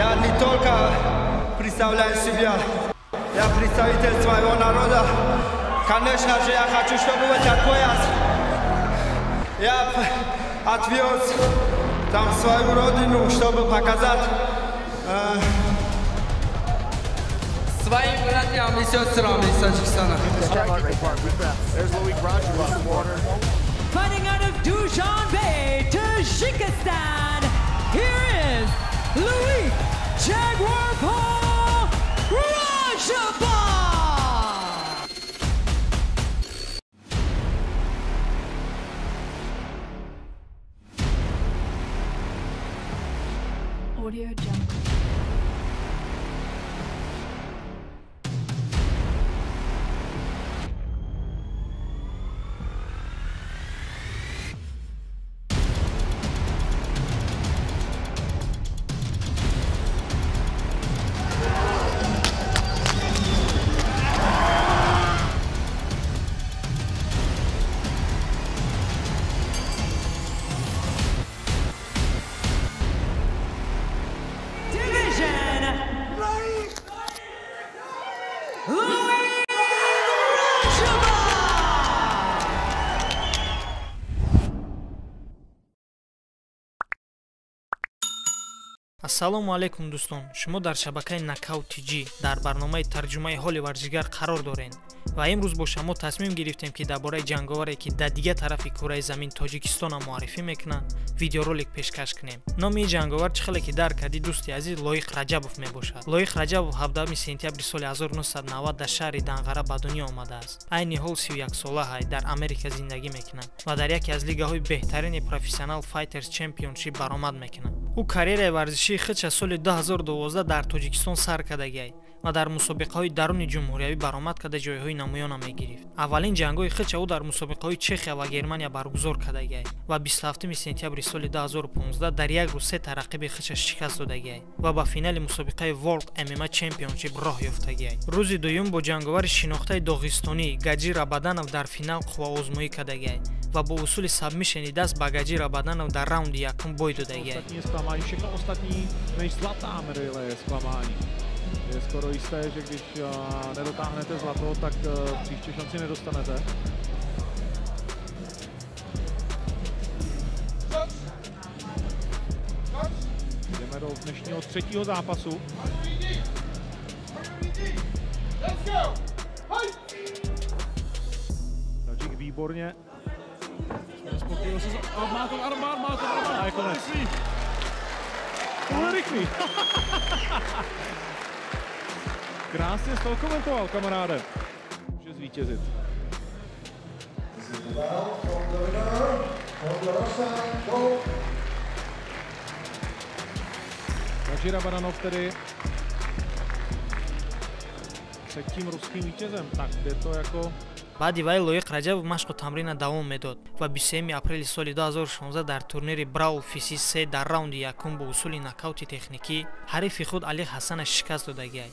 Я не только представляю себя, я представитель своего народа. Конечно же, я хочу, чтобы этот пояс я отвез там свою родину, чтобы показать своим братьям и сестрам из Таджикистана. Fighting out of Dushanbe, Tajikistan, here is Loik Jaguar Paw Rajabov! Audio Jungle. Ассалому алайкум дӯстон, шумо дар шабакаи Knockout TG дар барномаи тарҷумаи ҳоли варзишгар қарор доред ва имрӯз бо шумо тасмим гирифтем, ки дар бораи ҷанговаре, ки дар дигар тарафи кураи замин Тоҷикистонро муаррифӣ мекунад, видеоролик пешкаш кунем. Номи ин ҷанговар, чӣ хеле ки дарк кардӣ, дӯсти азиз, Лоиқ Раҷабов мебошад. Лоиқ Раҷабов 17 сентябри соли 1990 дар шаҳри Данғара ба дунё омадааст. Айни ҳол 31 сола ҳай, дар Америка зиндагӣ мекунад ва дар яке аз лигаҳои беҳтарини Professional Fighters Championship баромад мекунад. Ӯ карьераи варзишии худша соли 2012 дар Тоҷикистон сар кардагиай ва дар мусобиқаҳои даруни ҷумҳуриявӣ баромад карда, ҷойҳои намоёна мегирифт. Аввалин ҷангҳои худша ӯ дар мусобиқаҳои Чехия ва Германия баргузор кардагиай ва 27 сентябри соли 2015 дар як рӯз се та рақиби худша шикаст додагиай ва ба финали мусобиқаи World MMA Championship роҳ ёфтагиай. Рӯзи дуюм бо ҷанговари шинохтаи доғистонӣ Гаҷи Рабаданов дар финал қувваозмоӣ кардагиай ва бо усули submission и даст ба Гаҷи Рабаданов дар раунди якум бой додагиай. Je skoro jisté, že když nedotáhnete zlato, tak příště šanci nedostanete. Jdeme do dnešního třetího zápasu. Tadžik výborně. Má to armbar, má to armbar. A je konec. Tohle rychlý. Krásně jsi to komentoval, kamaráde. Může zvítězit. Gadži Rabadanov tedy třetím ruským vítězem. Tak je to jako... Баъди вай Лоиқ Раҷабов машқу тамрина давом медод ва 23 апрели соли 2016 дар турнири Brawl FC 3 дар раунди якум бо усули нокаути техникӣ ҳарифи худ Али Ҳасана шикаст додагиай.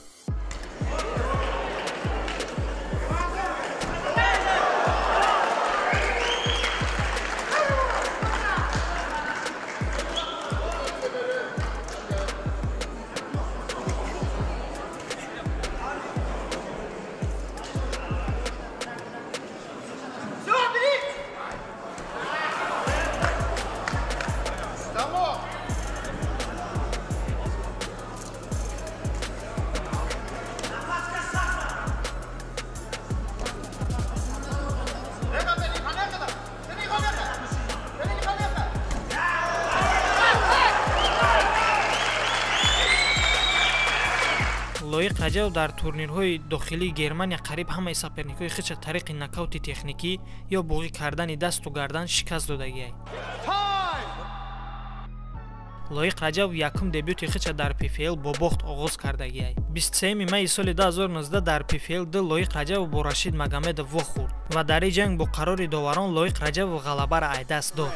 Лоиқ Раҷабов дар турнирҳои дохилии Германия қариб ҳамаи соперник ҳои худша тариқи нокаути техникӣ ё буғӣ кардани дасту гардан шикаст додагиай. Лоиқ Раҷабов якум дебюти худша дар PFL бо бохт оғоз кардагиай. 23 майи соли 2019 дар PFL 2 Лоиқ Раҷабов бо Рашид Магомедов вохӯрд ва дар ин ҷанг бо қарори доварон Лоиқ Раҷабов ғалабаро аз даст дод.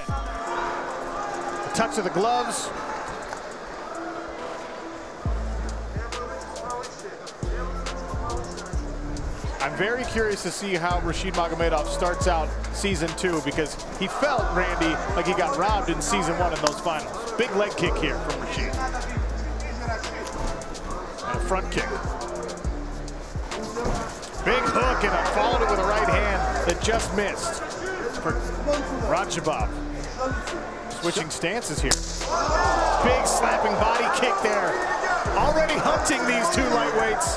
I'm very curious to see how Rashid Magomedov starts out season 2, because he felt, Randy, like he got robbed in season 1 in those finals. Big leg kick here from Rashid. front kick. Big hook and followed it with a right hand that just missed for Radzhabov. Switching stances here. Big slapping body kick there. Already hunting these two lightweights.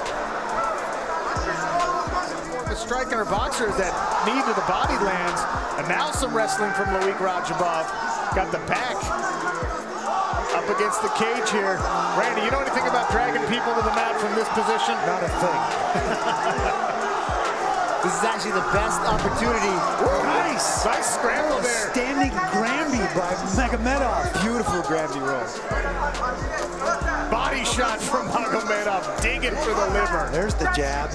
The striker or boxer is that knee to the body lands. And now some wrestling from Loik Radzhabov. Got the back up against the cage here. Randy, you know anything about dragging people to the mat from this position? Not a thing. This is actually the best opportunity. Ooh, nice. Nice scramble there. Standing Granby by Magomedov. Beautiful Granby roll. Body shot from Magomedov, digging for the liver. There's the jab.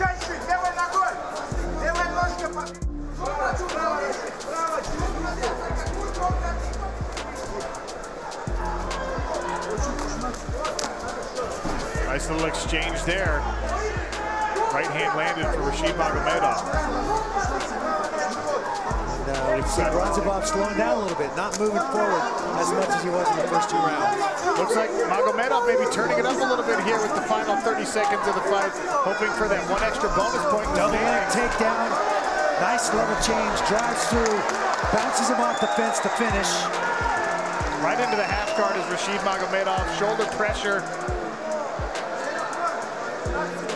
Nice little exchange there. Right hand landed for Rashid Magomedov. And we see Radzhabov slowing down a little bit, not moving forward as much as he was in the first two rounds. Looks like Magomedov may be turning it up a little bit here with the final 30 seconds of the fight, hoping for that one extra bonus point. Double leg takedown. Nice level change, drives through, bounces him off the fence to finish. Right into the half guard is Rashid Magomedov, shoulder pressure.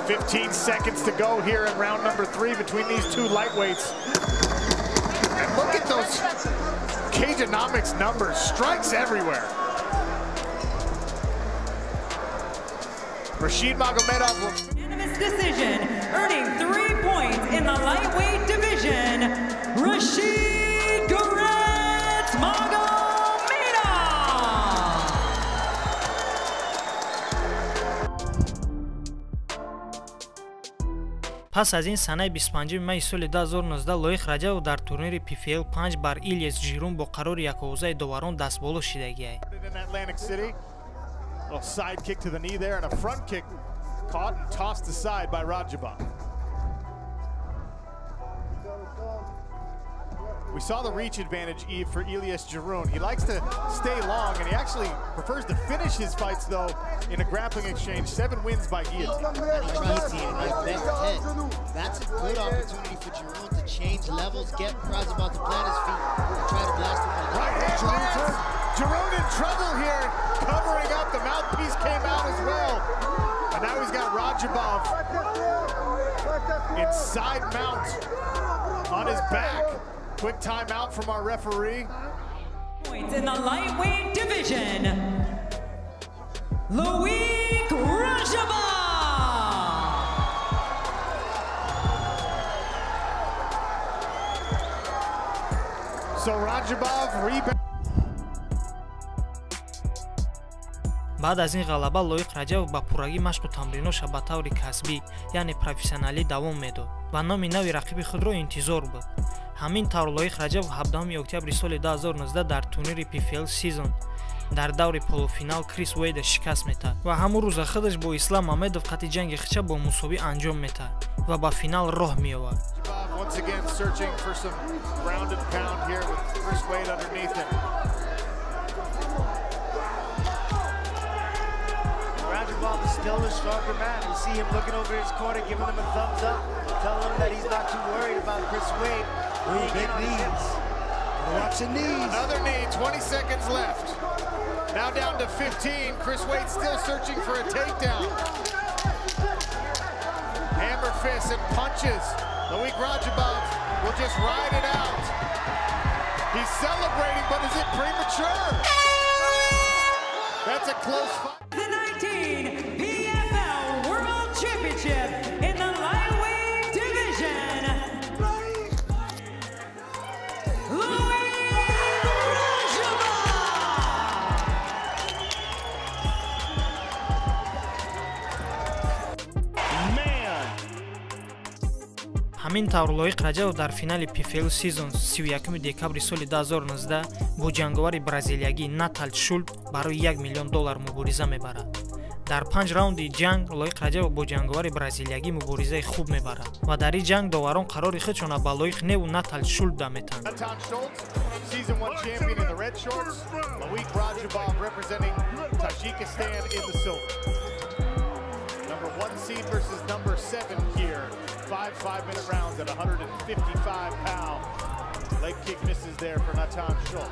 15 seconds to go here in round number 3 between these two lightweights. And look at those Cageonomics numbers, strikes everywhere. Rashid Magomedov will... Unanimous decision, earning 3 points in the lightweight division, Rashid Guerrero Magomedov. Пас аз ин санаи 25 майи соли 2019 Лоиқ Раҷабов дар турнири PFL 5 бар Илиес Жирун бо қарори яковозаи доварон дастболо шидагиай. Side kick to the knee there and a front kick caught and tossed aside by Radzhabov. We saw the reach advantage, Eve, for Elias Giroun. He likes to stay long, and he actually prefers to finish his fights, though, in a grappling exchange. 7 wins by guillotine. And he guillotine, and nice bent head. That's a good opportunity for Giroun to change levels, get Radzhabov to plant his feet, and try to blast him. Right hand lands. Giroun in trouble here, covering up. The mouthpiece came out as well. And now he's got Radzhabov in side mount on his back. Quick timeout from our referee. Points in the lightweight division, Loik Radzhabov. So Radzhabov rebound. Баъд аз ин ғалаба Лоиқ Раҷабов ба пуррагӣ машқу тамриноша ба таври касбӣ, яъне профессионалӣ давом медод ва номи нави рақиби худро интизор буд. Ҳамин тавр Лоиқ Раҷабов 17 октябри соли 2019 дар турнири PFL Season дар даври полуфинал Крис Уэйда шикаст метаҳад ва ҳамон рӯза худаш бо Ислам Мамедов қатъи ҷанги хича бо мусовӣ анҷом метаҳад ва ба финал роҳ меёвад. Radzhabov is still the stronger man. You see him looking over his corner, giving him a thumbs up, telling him that he's not too worried about Chris Wade. Ooh, big knees. Watch the knees. Another knee, 20 seconds left. Now down to 15. Chris Wade still searching for a takedown. Hammer fists and punches. Loik Radzhabov will just ride it out. He's celebrating, but is it premature? That's a close fight. The 19 PFL World Championship in the lightweight division, Loik Radzhabov. Man. Ҳамин тавр Лоиқ Раҷабов дар финали PFL Season 31 декабри соли 2019 бо ҷанговари бразилиягӣ Натал Шулт барои 1 миллион доллар мубориза мебарад. Дар 5 раунди ҷанг Лоиқ Раҷабов бо ҷанговари бразилиягӣ муборизаи хуб мебарад ва дар ин ҷанг доварон қарори худшона ба Лоиқ неву Натал Шулт да метаҳанд. Season 1 champion in the red shorts, Loik Radzhabov representing Tajikistan in the silver. Number Number 1 seed versus number 7 here. 5 5-minute rounds at 155 pounds. Leg kick misses there for Natan Schulte.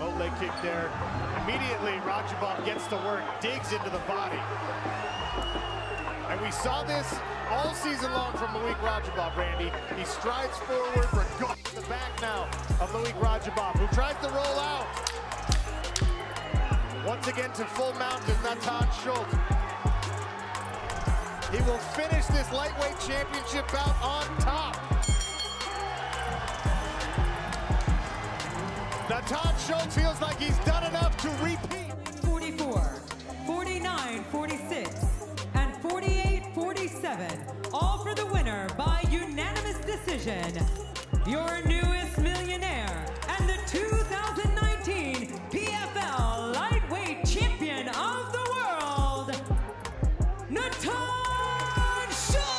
Low leg kick there. Immediately, Radzhabov gets to work, digs into the body. And we saw this all season long from Loik Radzhabov, Randy. He strides forward, regarding the back now of Loik Radzhabov, who tries to roll out. Once again to full mount is Natan Schulte. He will finish this lightweight championship bout on top. Natan Schulte feels like he's done enough to repeat. 44, 49, 46, and 48, 47. All for the winner by unanimous decision. Your newest millionaire and the 2019 PFL Lightweight Champion of the World, Natan Schulte!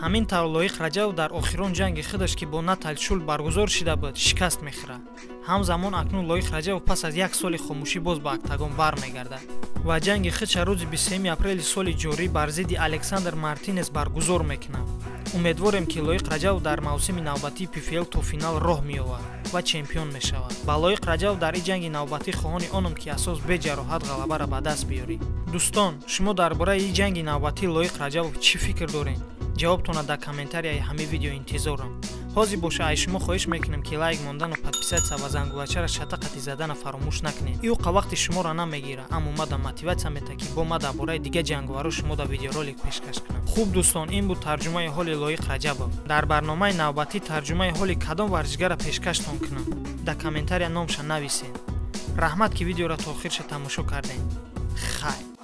Ҳамин тавр Лоиқ Раҷабов дар охирон ҷанги худаш, ки бо Натал Шулт баргузор шида буд, шикаст мехӯрад. Ҳамзамон акнун Лоиқ Раҷабов пас аз як соли хомӯшӣ боз ба октагон бармегардад ва ҷанги худша рӯзи 23 апрели соли ҷорӣ бар зидди Александр Мартинес баргузор мекунад. Умедворем, ки Лоиқ Раҷабов дар мавсими навбатии ПФЛ то финал роҳ меёвад ва чемпион мешавад. Ба Лоиқ Раҷабов дар ин ҷанги навбатӣ хоҳони онам, ки асос беҷароҳат ғалабаро ба даст биёрӣ. Дӯстон, шумо дар бораи ин ҷанги навбатии Лоиқ Раҷабов чӣ фикр доред? Ҷавобтонро дар комментарияи ҳамин видео интизорам. Ҳозир боша, ай шумо хоҳиш мекунем, ки лайк мондану подписаться ва зангулачара шатақати задана фаромӯш накунед. Ӯ вақти шуморо намегира, аммо мада мотиватсия мета, ки бо ма дар бораи дигар ҷанговаро шумо дар видеоролик пешкаш кунам. Хуб, дӯстон, ин буд тарҷумаи ҳоли Лоиқ Раҷабов. Дар барномаи навбатӣ тарҷумаи ҳоли кадом варзишгара пешкаштон кунам? Дар комментария номша нависед. Раҳмат, ки видеоро то охирша тамошо кардем. Хайр.